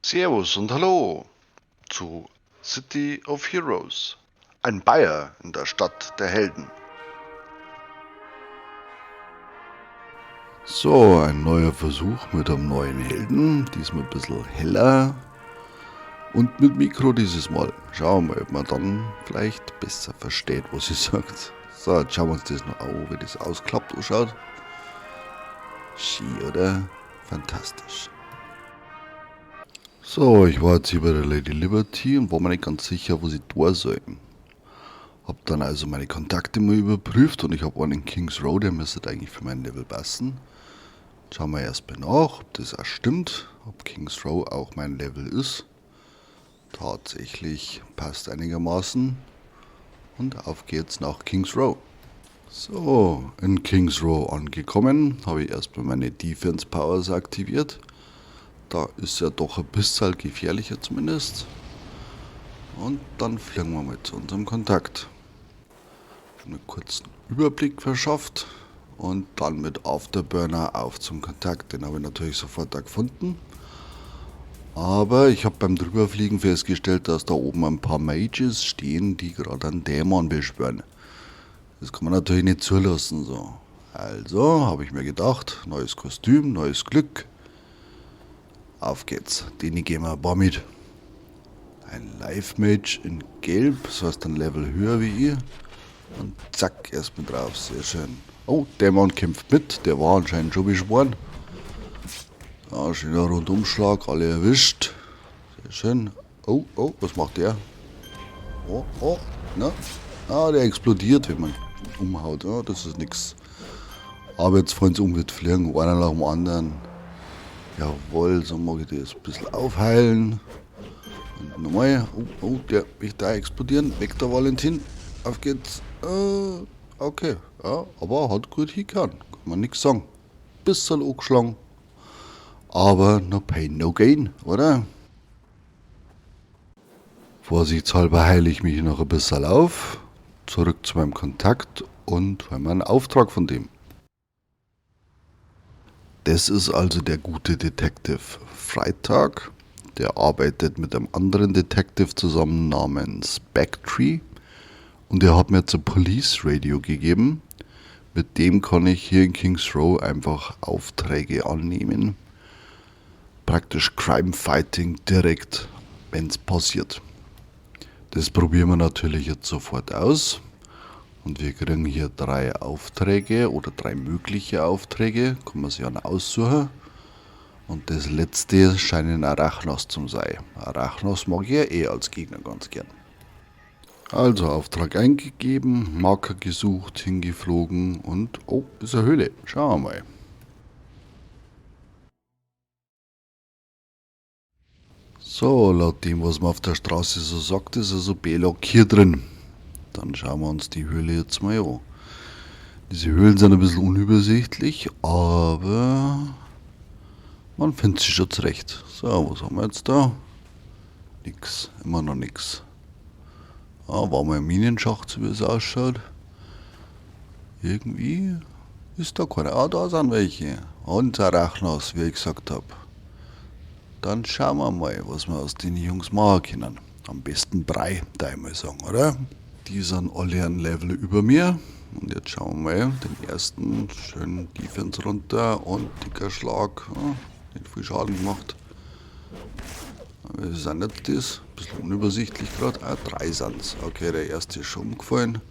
Servus und Hallo zu City of Heroes. Ein Bayer in der Stadt der Helden. So, ein neuer Versuch mit einem neuen Helden. Diesmal ein bisschen heller und mit Mikro dieses Mal. Schauen wir mal, ob man dann vielleicht besser versteht, was sie sagt. So, jetzt schauen wir uns das noch an, wie das ausklappt ausschaut. Ski, oder? Fantastisch. So, ich war jetzt hier bei der Lady Liberty und war mir nicht ganz sicher, wo sie da soll. Hab dann also meine Kontakte mal überprüft und ich habe einen in Kings Row, der müsste eigentlich für mein Level passen. Schauen wir erstmal nach, ob das auch stimmt, ob Kings Row auch mein Level ist. Tatsächlich passt einigermaßen. Und auf geht's nach Kings Row. So, in Kings Row angekommen, habe ich erstmal meine Defense Powers aktiviert. Da ist ja doch ein bisschen gefährlicher zumindest. Und dann fliegen wir mal zu unserem Kontakt. Einen kurzen Überblick verschafft und dann mit Afterburner auf zum Kontakt. Den habe ich natürlich sofort da gefunden. Aber ich habe beim Drüberfliegen festgestellt, dass da oben ein paar Mages stehen, die gerade einen Dämon beschwören. Das kann man natürlich nicht zulassen. So. Also habe ich mir gedacht, neues Kostüm, neues Glück. Auf geht's, den gehen wir ein paar mit. Ein Life Mage in Gelb, das heißt ein Level höher wie ich. Und zack, erstmal drauf, sehr schön. Oh, der Mann kämpft mit, der war anscheinend schon beschworen. Ja, schöner Rundumschlag, alle erwischt. Sehr schön. Oh, oh, was macht der? Oh, oh, na? Ah, der explodiert, wenn man umhaut. Ja, das ist nix. Aber jetzt fallen sie um mit Fliegen, einer nach dem anderen. Jawohl, so mag ich das. Ein bisschen aufheilen. Und nochmal. Oh, oh, der möchte da explodieren. Weg da, Valentin. Auf geht's. Okay. Ja, aber hat gut hingehauen. Kann man nix sagen. Bisschen angeschlagen. Aber no pain, no gain, oder? Vorsichtshalber heile ich mich noch ein bisschen auf. Zurück zu meinem Kontakt und hol mir einen Auftrag von dem. Das ist also der gute Detective Freitag. Der arbeitet mit einem anderen Detective zusammen namens Backtree. Und der hat mir jetzt ein Police Radio gegeben. Mit dem kann ich hier in Kings Row einfach Aufträge annehmen. Praktisch Crime Fighting direkt, wenn's passiert. Das probieren wir natürlich jetzt sofort aus. Und wir kriegen hier 3 Aufträge oder 3 mögliche Aufträge, kann man sich auch noch aussuchen. Und das letzte scheinen Arachnos zu sein. Arachnos mag ich ja eh als Gegner ganz gern. Also Auftrag eingegeben, Marker gesucht, hingeflogen und oh, ist eine Höhle. Schauen wir mal. So, laut dem, was man auf der Straße so sagt, ist also Belloc hier drin. Dann schauen wir uns die Höhle jetzt mal an. Diese Höhlen sind ein bisschen unübersichtlich, aber man findet sich schon zurecht. So, was haben wir jetzt da? Nix, immer noch nix. Ah, war mal ein Minenschacht, so wie es ausschaut. Irgendwie ist da keiner. Ah, da sind welche. Und Arachnos, wie ich gesagt hab. Dann schauen wir mal, was wir aus den Jungs machen können. Am besten Brei, da ich mal sagen, oder? Die sind alle ein Level über mir. Und jetzt schauen wir mal, den ersten schönen Defense runter und dicker Schlag. Ja, nicht viel Schaden gemacht. Was ist denn jetzt das? Ein bisschen unübersichtlich grad. Ah, 3 sind's. Okay, der erste ist schon umgefallen.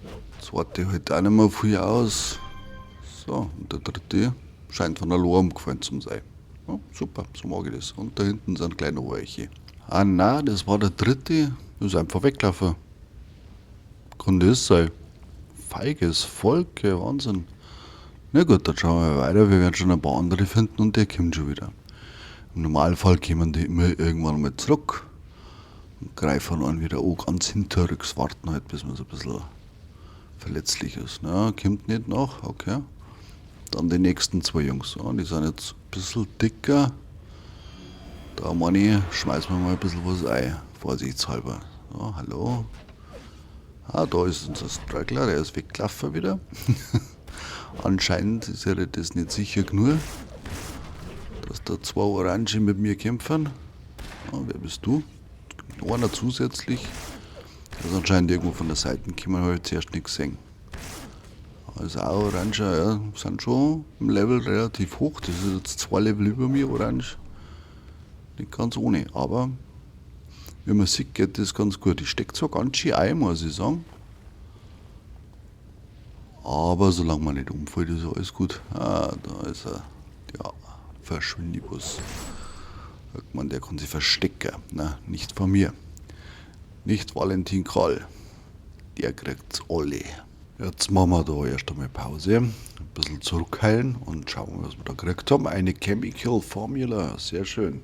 Der zweite hält auch nicht mehr viel aus. So, und der dritte scheint von allein umgefallen zu sein. Ja, super, so mag ich das. Und da hinten sind gleich noch welche. Ah nein, das war der dritte. Ist einfach weggelaufen. Kann das sein? Feiges Volk, ja, Wahnsinn. Na gut, dann schauen wir weiter. Wir werden schon ein paar andere finden und der kommt schon wieder. Im Normalfall kommen die immer irgendwann mal zurück und greifen einen wieder an, ganz hinterrücks, warten halt, bis man so ein bisschen verletzlich ist. Na, kommt nicht noch, okay. Dann die nächsten 2 Jungs, ja, die sind jetzt ein bisschen dicker. Da meine ich, schmeißen wir mal ein bisschen was ein, vorsichtshalber. So, hallo. Ah, da ist unser Straggler, der ist weggelaufen wieder. Anscheinend ist er das nicht sicher genug, dass da 2 Orange mit mir kämpfen. Oh, wer bist du? Noch einer zusätzlich. Der ist anscheinend irgendwo von der Seite gekommen, habe ich zuerst nicht gesehen. Also auch Orange, ja, sind schon im Level relativ hoch. Das ist jetzt 2 Level über mir, Orange. Nicht ganz ohne, aber wie man sieht, geht das ganz gut. Ich stecke zwar ganz schön ein, muss ich sagen. Aber solange man nicht umfällt, ist alles gut. Ah, da ist er. Ja, Verschwindibus. Sagt man, der kann sich verstecken. Na, nicht von mir. Nicht Valentin Krall. Der kriegt's alle. Jetzt machen wir da erst einmal Pause. Ein bisschen zurückheilen und schauen, was wir da gekriegt haben. Eine Chemical Formula. Sehr schön.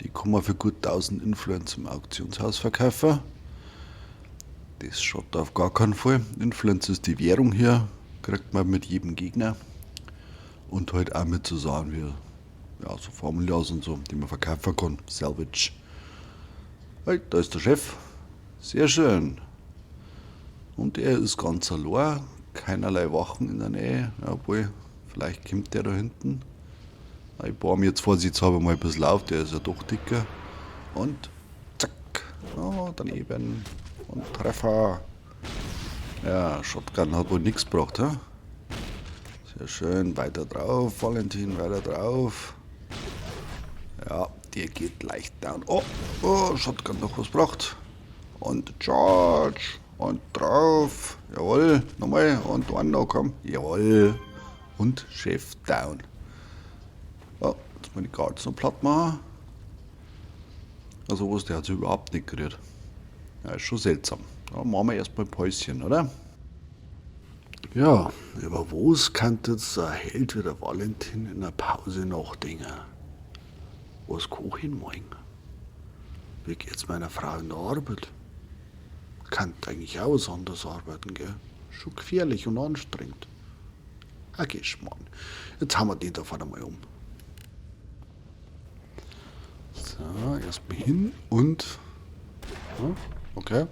Die kann man für gut 1000 Influence im Auktionshaus verkaufen. Das schaut auf gar keinen Fall. Influence ist die Währung hier. Kriegt man mit jedem Gegner. Und halt auch mit so Sachen wie, ja, so Formulas und so, die man verkaufen kann. Salvage. Hey, da ist der Chef. Sehr schön. Und er ist ganz allein. Keinerlei Wachen in der Nähe. Jawohl, vielleicht kommt der da hinten. Ich baue mir jetzt vorsichtshalber mal ein bisschen auf, der ist ja doch dicker. Und zack, oh, daneben. Und Treffer. Ja, Shotgun hat wohl nichts gebracht, hä? Sehr schön, weiter drauf, Valentin, weiter drauf. Ja, der geht leicht down. Oh, oh, Shotgun noch was gebracht. Und Charge. Und drauf. Jawohl, nochmal. Und one noch, komm. Jawohl. Und Chef down. Oh, jetzt mal die Guards noch platt machen. Also was, der hat sich überhaupt nicht gerührt. Ja, ist schon seltsam. Da machen wir erstmal ein Päuschen, oder? Ja, über was kann jetzt ein Held wie der Valentin in der Pause nachdenken? Was koche ich morgen? Wie geht's meiner Frau in der Arbeit? Kann eigentlich auch was anderes arbeiten, gell? Schon gefährlich und anstrengend. Okay, Schmarrn. Jetzt haben wir den da vorne mal um. So, erstmal hin und... Ja, okay.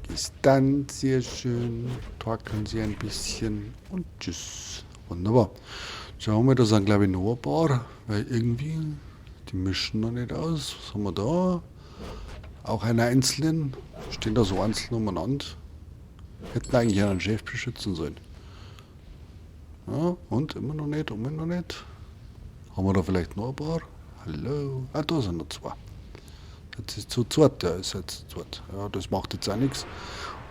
Ist dann sehr schön. Torkeln Sie ein bisschen und tschüss. Wunderbar. Schauen wir, da sind glaube ich noch ein paar, weil irgendwie die mischen noch nicht aus. Was haben wir da? Auch einen einzelnen. Stehen da so einzeln umeinander. Hätten eigentlich einen Chef beschützen sollen. Ja, und immer noch nicht, immer noch nicht. Haben wir da vielleicht noch ein paar? Hallo? Ah, da sind noch zwei. Jetzt ist zu zweit, ja, ist jetzt zu zweit. Ja, das macht jetzt auch nichts.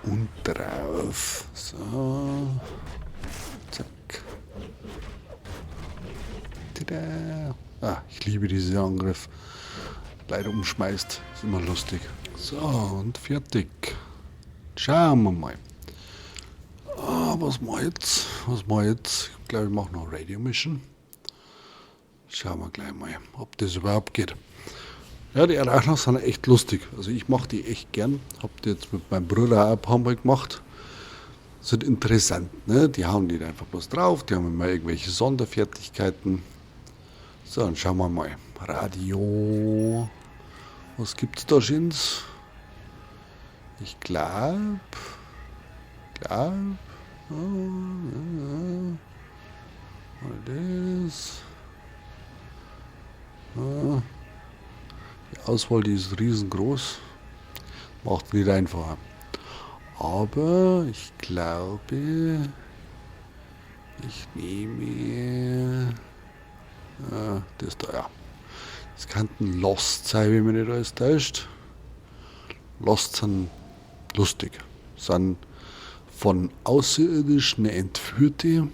Und drauf. So. Zack. Tada. Ah, ich liebe diesen Angriff. Leider umschmeißt. Ist immer lustig. So, und fertig. Schauen wir mal. Ah, was mach ich jetzt? Was mach ich jetzt? Ich glaube, ich mache noch Radio Mission. Schauen wir gleich mal, ob das überhaupt geht. Ja, die Arachnos sind echt lustig. Also ich mach die echt gern. Hab die jetzt mit meinem Bruder auch ein paar Mal gemacht. Sind interessant, ne? Die hauen die einfach bloß drauf. Die haben immer irgendwelche Sonderfertigkeiten. So, dann schauen wir mal. Radio. Was gibt's da Schönes? Ich glaub, glaub, oh, ja, ja. Das. Ja. Die Auswahl, die ist riesengroß. Macht nicht einfacher. Aber ich glaube, ich nehme das da, ja. Das könnten Lost sein, wenn mich nicht alles täuscht. Lost sind lustig. Sind von Außerirdischen Entführte,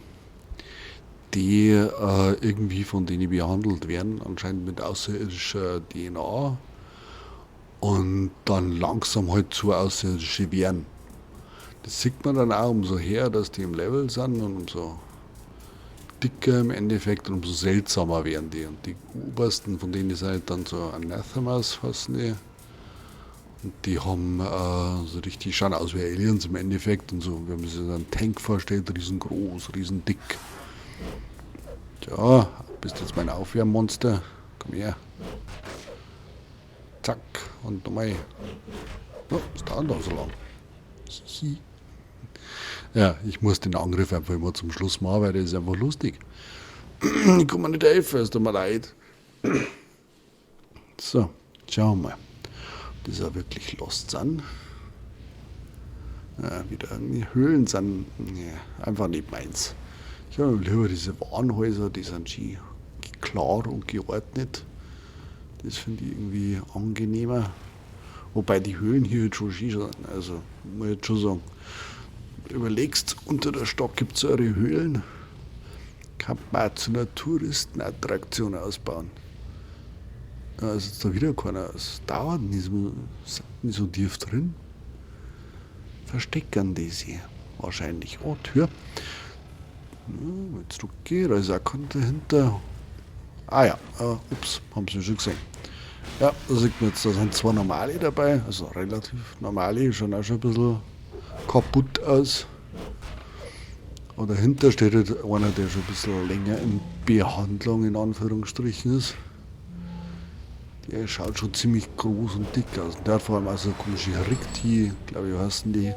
die irgendwie von denen behandelt werden, anscheinend mit außerirdischer DNA und dann langsam halt zu Außerirdische werden. Das sieht man dann auch umso her, dass die im Level sind und umso dicker im Endeffekt und umso seltsamer werden die. Und die obersten von denen sind halt dann so Anathemas, heißen die. Und die haben so richtig, schauen aus wie Aliens im Endeffekt und so, wenn man sich einen Tank vorstellt, riesengroß, riesendick. Tja, bist jetzt mein Aufwärmmonster. Komm her. Zack, und nochmal. Oh, das dauert doch so lang. Hihi. Ja, ich muss den Angriff einfach immer zum Schluss machen, weil das ist einfach lustig. Ich kann mir nicht helfen, es tut mir leid. So, schauen wir mal. Das ist ja wirklich lost sind. Ja, wieder irgendwie Höhlen sind, ja, einfach nicht meins. Ich habe lieber diese Warenhäuser, die sind schön klar und geordnet. Das finde ich irgendwie angenehmer. Wobei die Höhlen hier jetzt schon schön sind. Also, muss ich jetzt schon sagen. Überlegst, unter der Stadt gibt's eure Höhlen. Kann man auch zu einer Touristenattraktion ausbauen. Da ist jetzt da wieder keiner. Es dauert nicht so, sind nicht so tief drin. Verstecken die sich wahrscheinlich. Oh, Tür. Ja, jetzt zurückgehe, da ist auch keiner dahinter. Ah ja, ups, haben sie schon gesehen. Ja, da sieht man jetzt, da sind zwei normale dabei, also relativ normale, schauen auch schon ein bisschen kaputt aus. Und dahinter steht halt einer, der schon ein bisschen länger in Behandlung in Anführungsstrichen ist. Der schaut schon ziemlich groß und dick aus. Und der hat vor allem auch so eine komische Rikti, glaube ich, heißen die,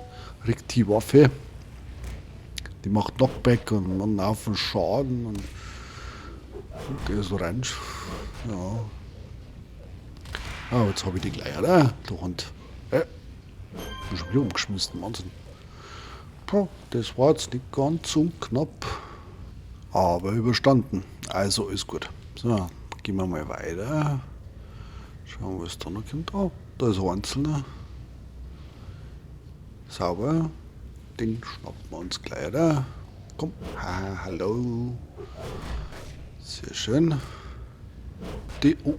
Rikti-Waffe. Die macht Knockback und einen Haufen Schaden. Und der ist orange. Ja. Ah, jetzt hab ich die gleich, oder? Der Hund. Bin schon wieder umgeschmissen, Wahnsinn. Puh, das war jetzt nicht ganz so knapp. Aber überstanden. Also alles gut. So, gehen wir mal weiter. Schauen wir, was da noch kommt. Oh, da ist ein Einzelner. Sauber. Den schnappen wir uns gleich, oder? Komm. Ha, hallo. Sehr schön. Die, oh,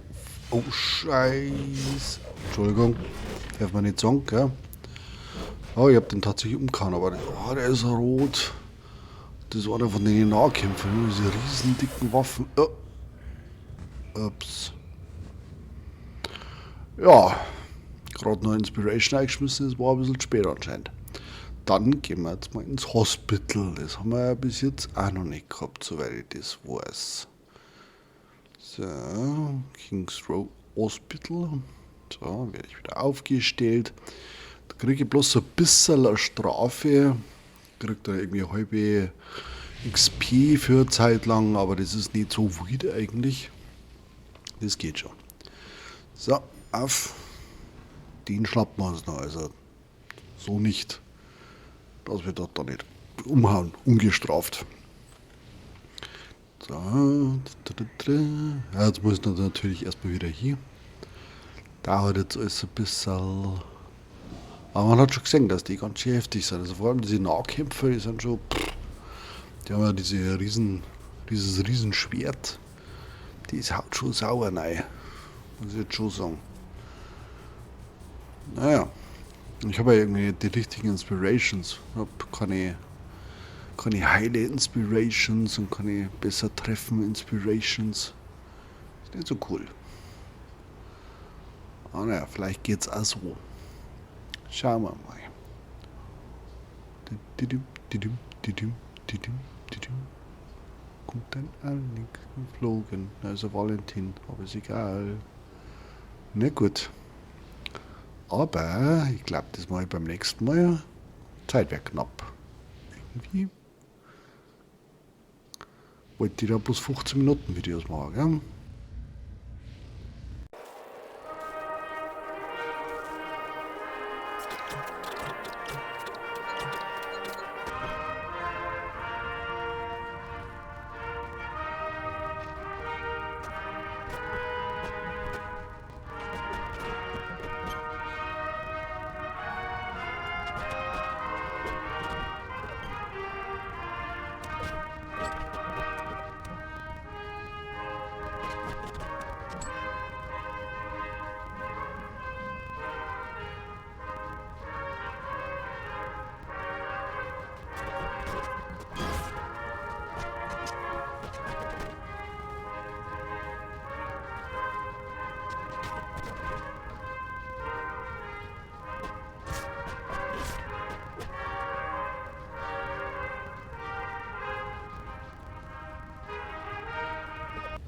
oh, Scheiß. Entschuldigung. Darf man nicht sagen, gell? Oh, ich hab den tatsächlich umgehauen, aber oh, der ist rot. Das ist einer von den Nahkämpfern, diese riesen dicken Waffen. Oh. Ups. Ja, gerade noch Inspiration eingeschmissen, das war ein bisschen spät anscheinend. Dann gehen wir jetzt mal ins Hospital. Das haben wir ja bis jetzt auch noch nicht gehabt, soweit ich das weiß. So, Kings Row Hospital. So, werde ich wieder aufgestellt. Da kriege ich bloß so ein bisschen eine Strafe. Krieg da irgendwie eine halbe XP für eine Zeit lang, aber das ist nicht so wild eigentlich. Das geht schon. So, auf. Den schnappen wir uns noch. Also so nicht, dass wir dort da nicht umhauen, ungestraft. So. Ja, jetzt muss ich natürlich erstmal wieder hier. Dauert jetzt alles ein bisschen. Aber man hat schon gesehen, dass die ganz schön heftig sind. Also vor allem diese Nahkämpfer, die sind schon. Pff, die haben ja dieses Riesenschwert. Das haut schon sauer rein. Muss ich jetzt schon sagen. Naja. Ich habe ja irgendwie nicht die richtigen Inspirations. Ich hab keine heile Inspirations und keine besser treffen Inspirations. Ist nicht so cool. Ah, naja, vielleicht geht's auch so. Schauen wir mal. Kommt ein Alex geflogen. Also Valentin, aber ist egal. Na gut. Aber ich glaub, das mach ich beim nächsten Mal. Zeit wär knapp. Irgendwie wollte ich da bloß 15 Minuten Videos machen, gell?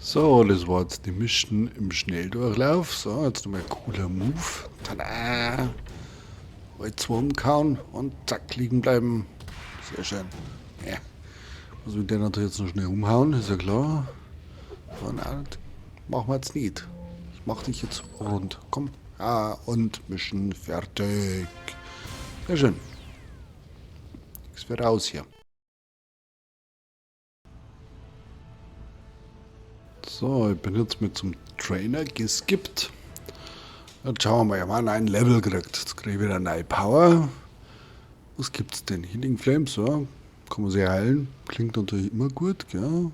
So, das war jetzt die Mission im Schnelldurchlauf. So, jetzt nochmal ein cooler Move. Tada! Holz umkauen und zack, liegen bleiben. Sehr schön. Ja. Muss mit der natürlich jetzt noch schnell umhauen, ist ja klar. So, nein, das machen wir jetzt nicht. Ich Ich mach dich jetzt rund. Komm. Ja, und Mission fertig. Sehr schön. Nichts mehr raus hier. So, ich bin jetzt mit zum Trainer geskippt. Jetzt schauen wir mal, ich habe ein Level gekriegt. Jetzt kriege ich wieder eine neue Power. Was gibt's denn? Healing Flames, ja. Kann man sich heilen. Klingt natürlich immer gut, gell?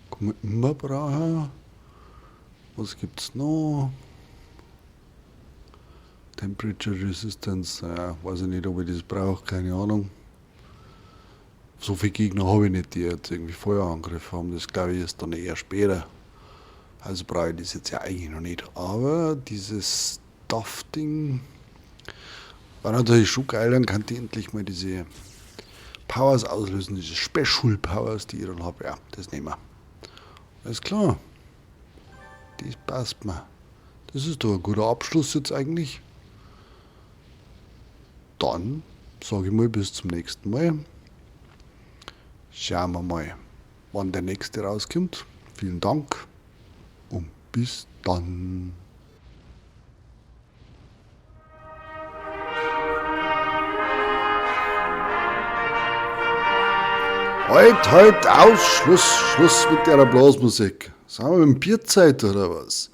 Kann man immer brauchen. Was gibt's noch? Temperature Resistance, ja, weiß ich nicht, ob ich das brauche, keine Ahnung. So viele Gegner habe ich nicht, die jetzt irgendwie Feuerangriff haben. Das, glaube ich, ist dann eher später. Also brauche ich das jetzt ja eigentlich noch nicht. Aber dieses Stuff-Ding war natürlich schon geil. Dann kann ich endlich mal diese Powers auslösen, diese Special Powers, die ich dann habe. Ja, das nehmen wir. Alles klar. Das passt mir. Das ist doch ein guter Abschluss jetzt eigentlich. Dann sage ich mal bis zum nächsten Mal. Schauen wir mal, wann der nächste rauskommt. Vielen Dank und bis dann. Halt, halt, aus, Schluss, Schluss mit der Blasmusik. Sind wir mit dem Bierzeit oder was?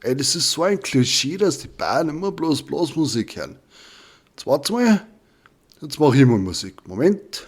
Ey, das ist so ein Klischee, dass die Bayern immer bloß Blasmusik hören. Jetzt warte mal, jetzt mache ich mal Musik. Moment.